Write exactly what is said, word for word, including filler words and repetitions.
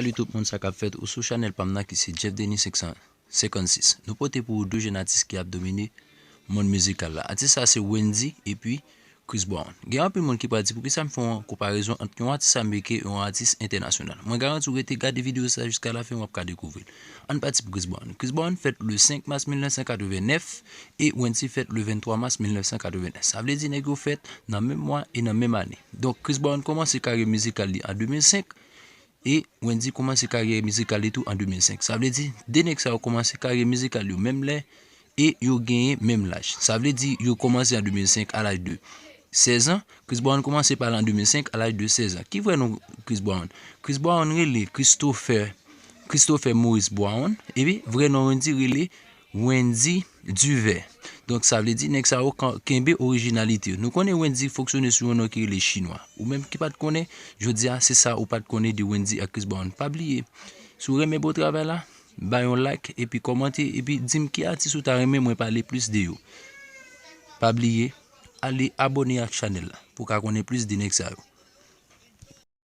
Salut tout moun, sa k ap fèt? Ou sou chanèl pa m nan ki se Jeff Denis senk san senkannsis. Nou pote pou ou de jèn atis ki ap domine mond mizikal la. Atis sa se Wendyy epi Chris Brown. Gen anpil moun ki pral di poukisa m fè yon konparezon ant yon atis ameriken e yon atis entènasyonal. Mwen garanti w rete gade videyo sa jiska lafen w ap ka dekouvri l. Ann pati pou Chris Brown. Chris Brown fèt le senk mas mil nèf san katreven nèf e Wendyy fèt le venntwa mas mil nèf san katreven nèf. Sa vle di nèg yo fèt nan menm mwa e nan menm ane. Donk Chris Brown kòmanse karyè mizikal li an de mil senk e Wendyy kòmanse karyè mizikal li tou an de mil senk. Sa vle di de nèg sa yo kòmanse karyè mizikal yo menm lè e yo genyen menm laj. Sa vle di yo kòmanse an de mil senk a laj de sèz an. Chris Brown kòmanse pale an de mil senk a laj de sèz an. Ki vrè non Chris Brown? Chris Brown rele Christopher, Christopher Maurice Brown. Epi vrè non Wendyy rele Wendyy Duver. Donk sa vle di nèg sa yo kenbe orijinalite yo. Nou konnen Wendyy fonksyone sou yon non ki rele Chinwa. Ou menm ki pa t konnen, jodi a se sa ou pa t konnen de Wendyy ak Chris Brown. Pa bliye, si w renmen bon travay la, bay yon like epi kòmante epi di m ki atis ou ta renmen mwen pale plis de yo. Pa bliye, ale abòne ak chanèl la pou w ka konnen plis de nèg sa yo.